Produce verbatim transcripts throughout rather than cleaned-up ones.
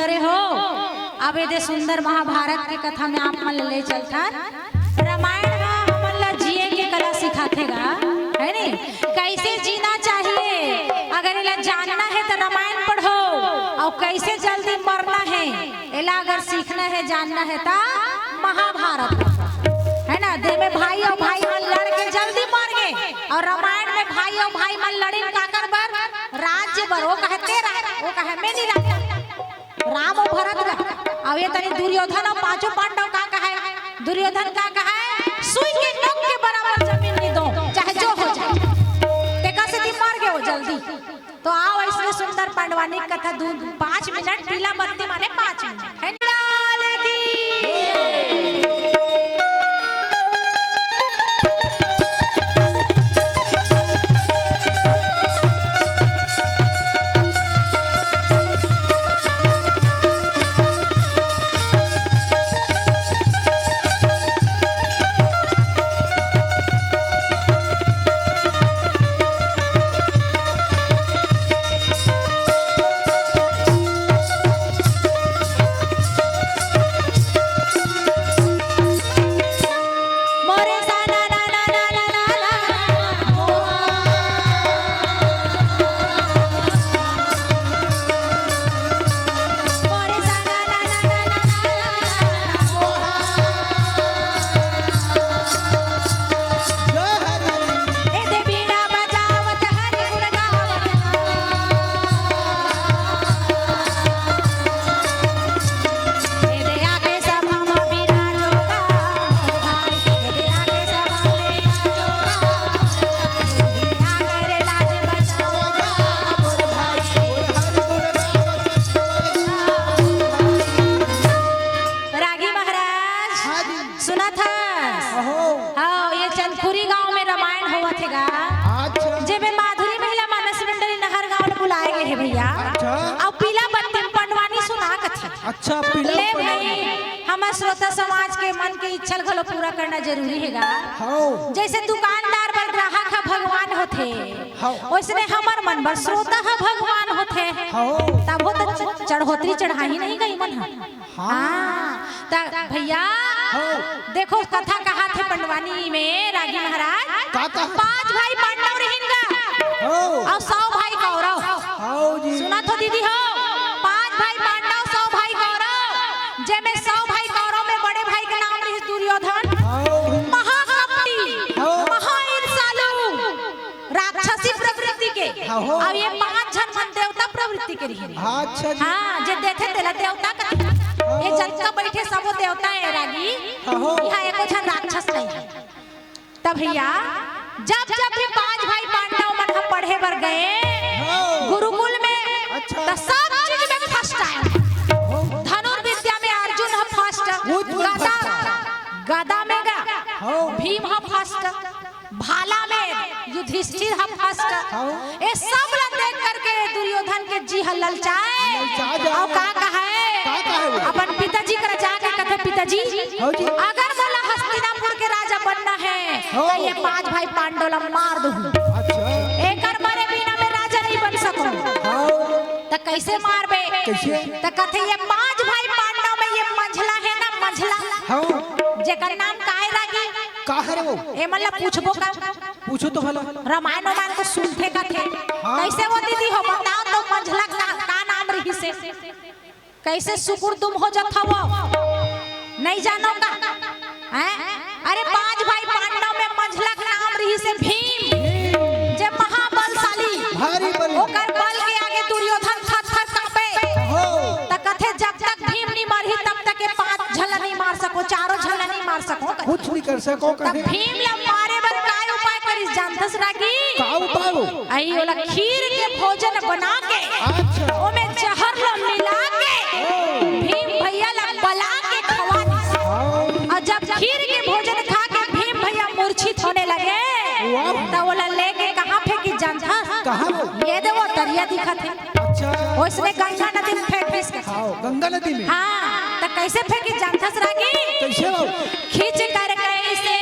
अरे हो, अब ये दे सुंदर महाभारत के कथा में आप मन ल ले चलथन। रामायण ह हमन ल जिए के कला सिखाथे गा, है नी? कैसे जीना चाहिए, अगर एला जानना है त रामायण पढ़ो, अउ कैसे जल्दी मरना है, एला अगर सीखना है, जानना है त महाभारत, है ना? दे में भाई अउ भाई मन लड़ के जल्दी मर गे, अउ रामायण में भाई अउ भाई मन लड़िन काकर बर? राज्य बर। वो कहे तेरा, वो कहे मैं नहीं राजा। राम अउ भरत गा। अब ये तनी दुर्योधन अउ पांचों पांडव का कहे? दुर्योधन का कहे? सुई के नोक के बराबर जमीन नहीं दो, चाहे जो हो जाए। तेकर सेती मर गे वो जल्दी। तो आओ, इसमें सुंदर पांडवानी कथा दू, पाँच मिनट, पीला बत्ती माने पाँच मिनट, है ना? लाल की। रागी महाराज, हाँ जी। सुनत हस? अहो। हाँ, ये चंदखुरी गांव में रामायण होवत हे गा। अच्छा। जेमे माधुरी महिला मानस मंडली नहर गांव ले बुलाए गए हे भैया। अच्छा। अउ पीला बत्ती में पंडवानी सुना कथे। अच्छा, पीला ले बत्ती। भाई, हमर श्रोता समाज के मन के इच्छा घलो पूरा करना जरूरी हे गा। हाँ। जैसे दुकानदार बर ग्राहक ह भगवान होथे, हाँ। ओइसने हमर मन बर श्रोता ह भगवान होथे। हाँ। तभो त च-, चढ़ोतरी चढ़ाही नहीं गई मन ह। हाँ। हाँ, त भैया, हाँ। देखो कथा कहाथे पंडवानी में रागी महाराज, का कहा? पांच भाई पांडव रहिन गा। हाँ। अउ सौ भाई कौरव। हाँ जी। सुनत हो दीदी हो, पांच भाई पांडव, सौ भाई कौरव, जेमे सौ भाई कौरव में बड़े भाई के नाम रहिस दुर्योधन। हाँ। महाकपटी, हाँ। महाईर्षालु, राक्षसी प्रवृत्ति के। हाँ, हो। अउ ये पांच झन मन देवता प्रवृत्ति के रहिन। हाँ, अच्छा जी। हाँ, जे देथे तेला देवता कथे। हाँ, ये हो। जतका बइठे सबो देवता हे रागी। हाँ, हो। इहाँ एको झन राक्षस नहीं हे। त भैया, जब जब भी पांच भाई पांडव मन ह पढ़े बर गए हाँ। गुरुकुल में, अच्छा। त सब चीज में फर्स्ट आए। हो। धनुर्विद्या में अर्जुन ह फर्स्ट, वो तो गदा, फर्स्ट आए। गदा में गा, हाँ। भीम ह फर्स्ट। भाला में युधिष्ठिर ह फर्स्ट। हाँ। ये सब ला देख करके दुर्योधन के जी ह ललचाए। ललचा जाए। अउ का कहे? का कहे वो? अपन पिताजी करा जाके कथे, "पिताजी, हाँ जी। अगर मोला हस्तिनापुर के राजा बनना हे, हाँ। त ये पांच भाई पांडव ला मार दूहूं। अच्छा। एकर मरे बिना मैं राजा नहीं बन सकूं।" हाँ। त कैसे मारबे? कैसे? त कथे, "ये पांच भाई पांडव में ये मंझला हे ना, मंझला।" हाँ। जेकर नाम काय रागी? का हरे वो? ए मन ला पूछबो का? पूछो तो भला। रामायण वामायण तो सुनथे कथे। हाँ। कैसे वो दीदी हो, बताओ तो मंझला का, का नाम रहिसे? कैसे सुकुर तुम हो जत हवो? नहीं जानो का? हैं? अरे पांच भाई पांडव में मंझला का नाम रहिसे भीम, जे महाबलशाली। भारी बल। ओकर बल के आगे दुर्योधन थर थर कांपे। हो। त कथे जब तक भीम नहीं मरही तब तक ये पांच झन ला नहीं मार सको, चारों झन ला नहीं मार सको। कुछ नहीं कर सको तब कहे। भीम ला मारे बर काय उपाय करिस जानथस रागी? का उपाय हो? आई ओला खीर के भोजन बना के, अच्छा। ओमे जहर ला मिला के, ओ। भीम भैया ला बला के खवा दिस। हाँ। अउ जब खीर के भोजन खा के भीम भैया मूर्छित होने लगे, वाह। त ओला लेके कहाँ फेंकिस जानथस? कहाँ हो? ये दे वो तरिया दिखत हे। अच्छा। ओइसने गंगा नदी में फेंक दिस। हाँ, गंगा नदी में। हाँ, त कैसे फेंकिस जानथस रागी? कैसे हो? खींच कर कैसे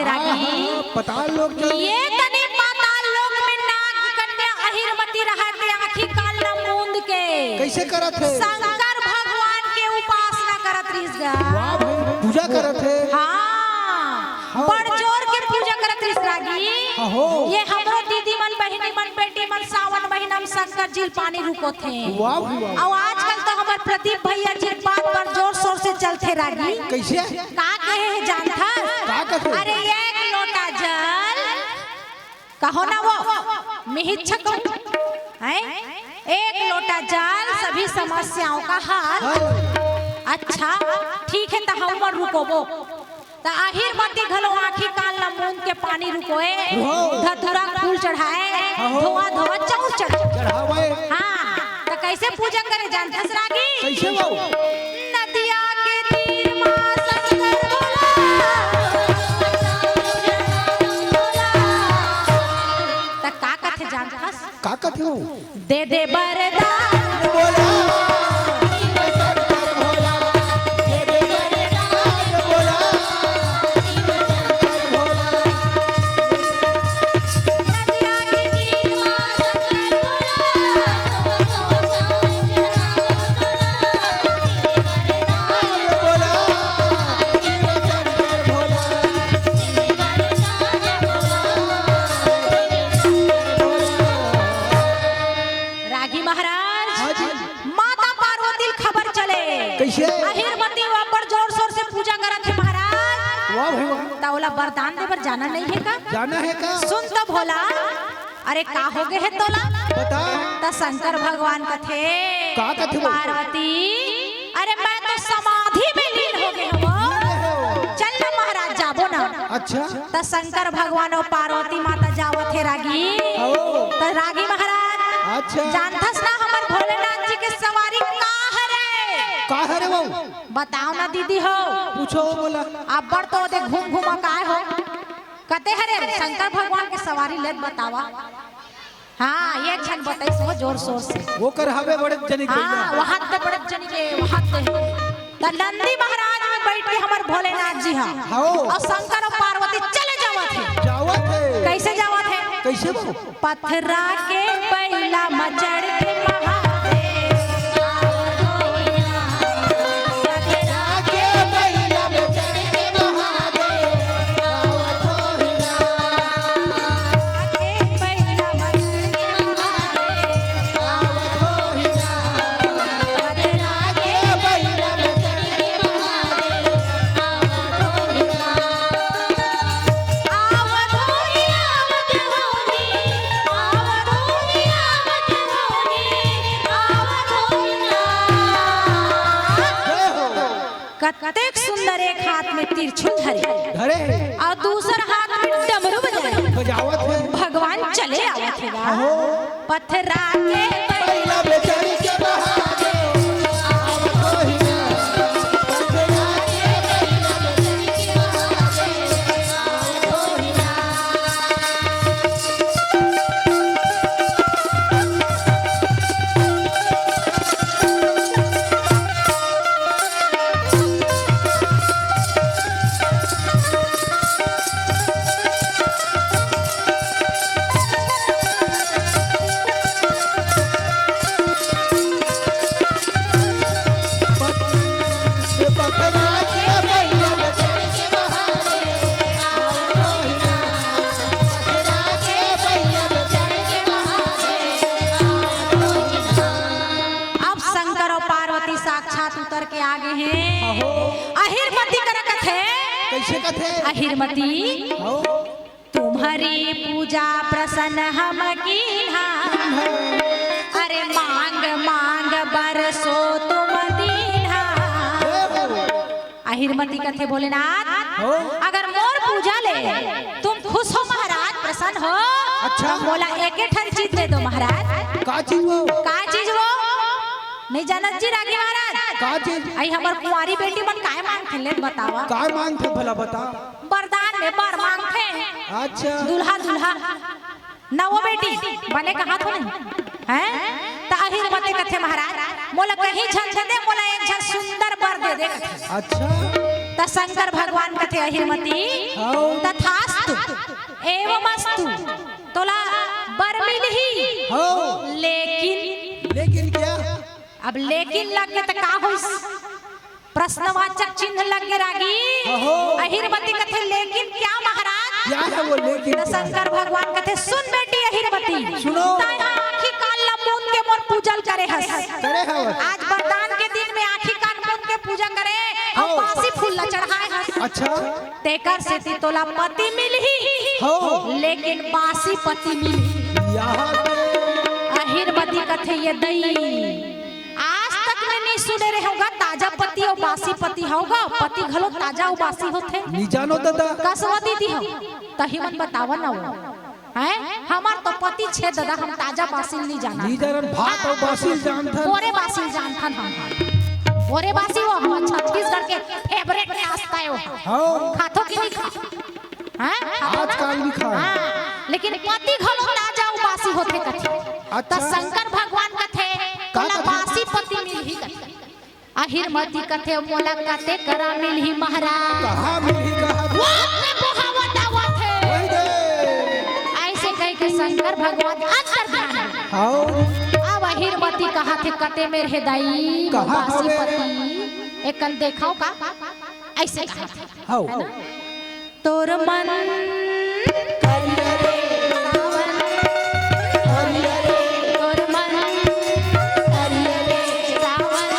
रागी। हाँ, हाँ, पाताल लोक चल ये तनी पाताल लोक में नाग कन्या अहिरमती रहत हे, आँखी कान ला मूंद के। कइसे करत हे? शंकर भगवान के उपासना करत रहिस गा। वाह भाई, पूजा करत हे। हाँ, हाँ। बड़ जोर के पूजा करत रहिस रागी। हाँ हो। ये हमरो दीदी मन, बहिनी मन, बेटी मन, सावन महीना में शंकर जी ल पानी रुकोथे। वाह भाई, वाह। अउ आजकल तो हमर प्रदीप भैया जी बात बड़ जोर शोर से चलथे रागी। कइसे? का कहे हे जानथस? का कथे? अरे एक लोटा जल, कहो ना वो, मिहिच्छक, हैं? एक लोटा जल, सभी समस्याओं का हल। हल। अच्छा, ठीक हे, त हमन रुकोबो। त अहिरमती घलो आँखी कान ला मूंद के पानी रुकोए, वाह। धतूरा फूल चढ़ाए, हाँ। धोआ धोआ चाउर चढ़ाए। चढ़ावे। हाँ, त कइसे पूजा करे जानथस रागी? कइसे वो? नदिया के तीर मा शंकर भोला। त का कथे जानथस? का कथे वो? दे दे बरदान। बोला। रागी महाराज, हाँ जी। माता पार्वती ल खबर चले। कइसे? अहिरमती अब्बड़ जोर शोर से पूजा करत हे महाराज। वाह भाई वाह। त ओला वरदान दे बर जाना नइ हे का? जाना हे का? सुन तो भोला, अरे का हो गे हे तोला? बता। त शंकर भगवान कथे, का कथे वो? पार्वती, अरे मैं तो समाधि में लीन हो गे हवं। चल ना महाराज, जाबो ना। अच्छा। त शंकर भगवान अउ पार्वती माता जावत हे रागी। ओ। त रागी महाराज, अच्छा। जानथस ना हमर भोलेनाथ जी के सवारी का हरे? का हरे वो? बताव ना दीदी हो। पूछो वो बोला। अब्बड़ तो दे घूम घूमा काय हो? कते हरे शंकर भगवान के सवारी लेत बतावा। हाँ, एक झन बताइस हो जोर शोर से। वो कर हवे बड़े जनिक हाँ, बइला। वहां ते बड़े जनिक हे, वहां ते हे। त नंदी महाराज में बइठ के हमर भोलेनाथ जी हा। हाँ। अउ शंकर अउ पार्वती चले जावत हे। जावत हे। कइसे जावत हे? कइसे वो? पथरा के बइला म चढ़ के महादेव। पथरा के बइला म चढ़ के महादेव। कतेक सुंदर, एक हाथ में त्रिशूल धरे धरे हे। अउ दूसर हाथ में डमरू बजाए। बजावत हे। भगवान चले आवत हे गा। अहो। पथरा के बइला म चढ़ के महादेव। अब शंकर अउ पार्वती साक्षात उतर के आ गे हे। अहो। अहिरमती करा कथे। कइसे कथे? अहिरमती। अहो। तुम्हरी पूजा प्रसन्न हम कीन्हा। अरे मांग मांग बर सो तुम दीन्हा। अहिरमती कथे भोलेनाथ, हो। अगर मोर पूजा ले तुम खुश हो महाराज, प्रसन्न हो, अच्छा। त मोला एके ठन चीज दे दो महाराज। का चीज वो? का चीज वो? नइ जानत जी रागी महाराज? का चीज? अई हमर कुंवारी बेटी मन काय मांगथे, ले बतावा। काय मांगथे भला बता। वरदान में बर मांगथे। अच्छा। दूल्हा, दूल्हा। ना वो बेटी, बने कहा तो नहीं? हैं? त अहिरमती कथे महाराज, मोला कहीं झन दे दे, मोला एक झन सुंदर बर दे दे। अच्छा। त शंकर भगवान कथे, "अहिरमती, हौ। तथास्तु, एवमस्तु, तोला बर मिलही, हौ। लेकिन।" लेकिन क्या? अब लेकिन लग गे त का होइस? प्रश्नवाचक चिन्ह लग गे रागी। अहो। अहिरमती कथे, "लेकिन क्या महाराज?" क्या है वो लेकिन त क्या? शंकर भगवान कथे, "सुन बेटी अहिरमती, सुनो। तैं हा आँखी कान ला मूंद के मोर पूजा ल करे हस। करे हवस। आज वरदान के दिन में आँखी कान मूंद के पूजा करे अउ हाँ। बासी फूल ला चढ़ाए हस। अच्छा। तेकर सेती तोला पति मिलही, हाँ। लेकिन बासी पति मिलही।" यहाँ अहिरमती कथे, "ये दई, आज तक मैं नइ सुने रहेंव गा, ताजा पति अउ बासी पति हव गा, पति घलो ताजा अउ बासी होथे।" नइ जानो ददा। कसवती दी हो, तही मन बतावा ना वो। हैं? हमर तो पति छे ददा, हम ताजा बासी नइ जानन। नइ जानन, भात अउ बासी जानथन। मोरे बासी जानथन हम। मोरे बासी वो हमर छत्तीसगढ़ के favourite नाश्ता हे वो। हाँ। खाथो कि नइ खा? हैं? आजकल भी खाए। हाँ, लेकिन पति घलो ताजा अउ बासी होथे कथे। अच्छा। त शंकर भगवान कथे, का "तोला कथे? बासी पति मिलही" कथे। अहिरमती कथे, "मोला कते करा मिलही महाराज?" कहाँ मिलही, कहाँ? वो अपने बोहावत आवत हे। वही दे। अइसे कहिके शंकर भगवान अंतर ध्यान हे। हाँ। अब अहिरमती कहथे, "कते मेर हे दाई, कहाँ बासी हवे? पति, एकन देखाव का?" अइसे कहथे। हाँ। है ना? तोर मन करिया रे सावन, करिया रे तोर मन करिया रे सावन,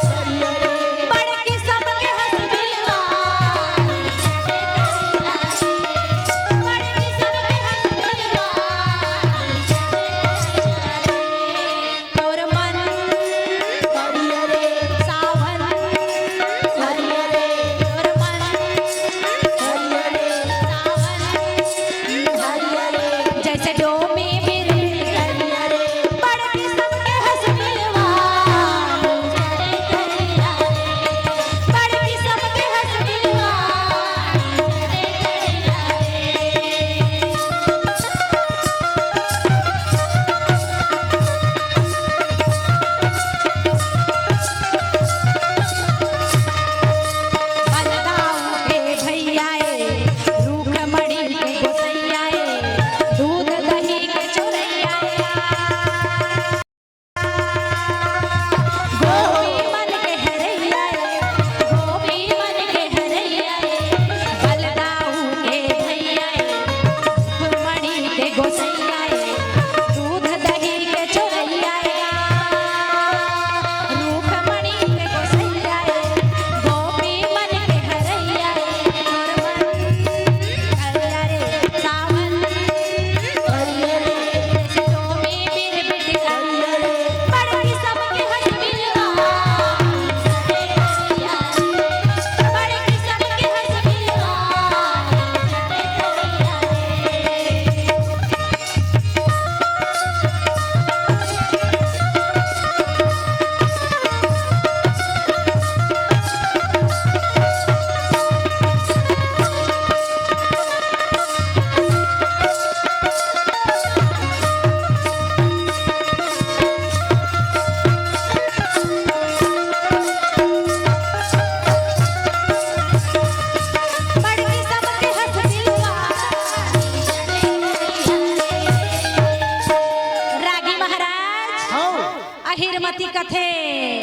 करिया रे बड़ किसम के हँस बिलवा, बड़ किसम के हँस बिलवा। तोर मन हरियर सावन, हरियर तोर मन हरियर सावन, हरियर जैसे डोमी बिरबिट हरियर, बड़ किसम के हँस बिलवा, बड़ किसम के हँस बिलवा। बलदाऊ के भैया ए, रूखमणी के गोसैया ए, दूध दही के चोरैया ए। गोपी मन के हरैया ए, गोपी मन के हरैया ए, बलदाऊ के भैया ए, रूखमणी के गोसैया ए, दूध दही के चोरैया ए, रूखमणी के गोसैया ए, गोपी मन के हरैया ए, तोर मन हरिया रे सावन, हरिया रे जैसे डोमी बिरबिट हरिया रे, बड़ किसम के हँस बिलवा, बड़ किसम के हँस बिलवा। रागी महाराज, हाँ। अहिरमती कथे।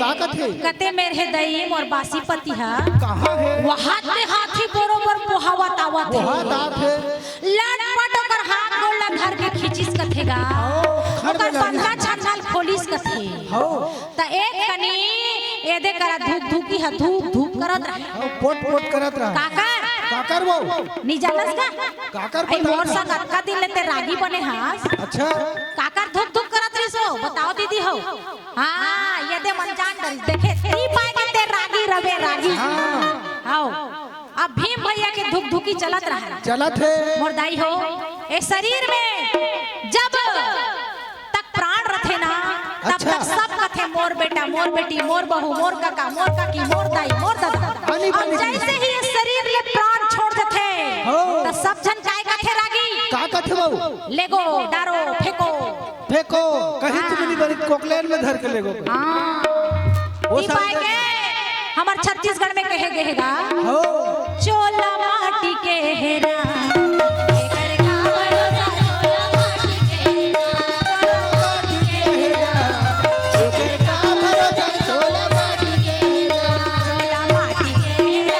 का कथे? कते मेर हे दई मोर बासी पति ह। कहाँ हे? वहाँ ते हाथी बरोबर बोहावत आवत हे। बोहावत आवत हे। लटपट ओकर हाथ गोड़ ला धर के खींचिस कथे गा। ओ, खर ओकर में लगिस। बंधा छंदा ल खोलिस कथे। हो। त एक कनी एदे करा धुक धुकी ह धुक धुक करत रहे। हो, पोट पोट करत रहे। काकर? काकर वो? नी जानस का? काकर अई पता मोर नहीं। संग अतका दिन ले ते रागी बने हस। अच्छा। काकर धुक धुक करत रहिस हो? बताओ दीदी हो। हाँ, एदे मन जान डरिस। देखे, नी पाए के ते रागी रवे, रागी। हाँ। आओ। अब भीम भैया के धुकधुकी चलत रहा। चलत हे। मोर दाई हो, ए शरीर में जब तक प्राण रथे ना, तब अच्छा। तक सब कथे, "मोर बेटा, मोर बेटी, मोर बहू, मोर कका, मोर काकी, मोर दाई, मोर ददा।" आनी अब बानी जैसे ही ये शरीर ले प्राण छोड़ देथे, हो। त सब झन काय कथे रागी? का कथे बाबू? "लेगो, डारो, फेंको।" फेंको, कहीं हाँ। तुमनी बड़ी कोकलेन में धर के लेगो। हाँ। वो नी सब पाए के। हमर छत्तीसगढ़ में कहे गे हे गा, हो। चोला माटी के हे रा, एकर का भरोसा, चोला माटी के हे रा। चोला माटी के हे रा।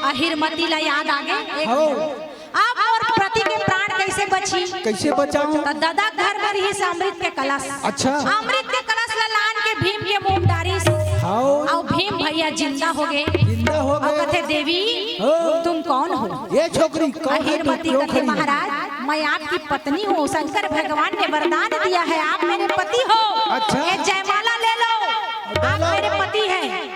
अहिरमती ला याद आगे। एक हो। अब मोर पति के प्राण कैसे बची? कैसे बचाऊं? त ददा घर बर ही से अमृत के कलश। अच्छा। अमृत के कलश ला लान के भीम के मुंह डारिस। हाओ। अउ भीम भैया जिंदा हो गे। जिंदा हो गे। कथे, "देवी, हो। तुम कौन हो?" ये छोकरी कौन है? अहिरमती कथे, "महाराज, मैं आपकी पत्नी हूँ। शंकर भगवान ने वरदान दिया है, आप मेरे पति हो। अच्छा। ये जयमाला ले लो, आप मेरे पति हैं।"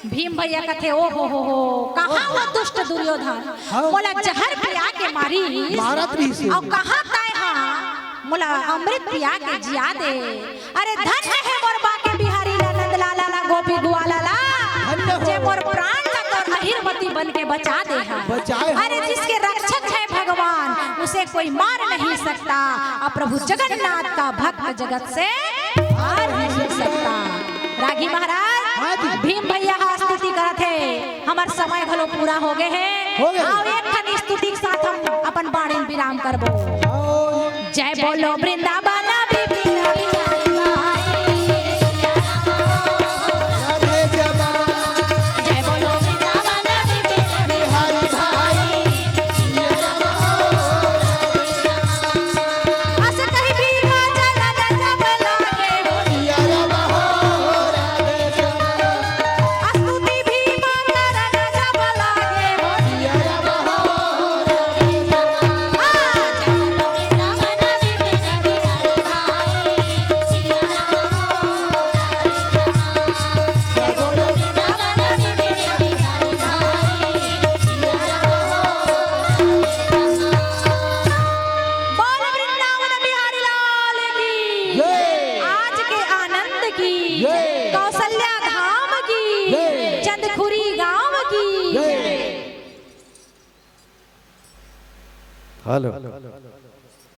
भीम भैया कथे, "ओ हो हो हो, कहाँ वो दुष्ट दुर्योधन? हाँ। मोला जहर पिया के मारिस। मारत रहिस हे। अउ कहाँ तैं हा मोला अमृत पिया के जिया दे। अरे धन्य हे मोर बांके बिहारी ला, नंद लाला ला, गोपी ग्वाला ला, धन्य हो। जे मोर प्राण ला तोर अहिरमती बन के बचा दे हा। बचाए हो। अरे जिसके रक्षक है भगवान, उसे कोई मार नहीं सकता। अब प्रभु जगन्नाथ का भक्त जगत से हार नहीं सकता।" रागी महाराज, हाँ जी। भीम भैया हा स्तुति करत हे, हमर समय घलो पूरा हो गे हे। हो गे। आओ, एक ठन स्तुति के साथ हम अपन बाणी विराम करबो। आओ। जय बोलो वृंदावन बिहारी भाई। राधे जय माँ। जय बोलो वृंदावन बिहारी भाई। अस कहि बीमा चलन जब लागे हो। अस्तुति भीमा करन जब लागे हो। हाँ। बोल वृंदावन बिहारी लाल की। जय। आज के आनंद की। जय। कौशल्या धाम की। जय। चंदखुरी गांव की। जय। हेलो।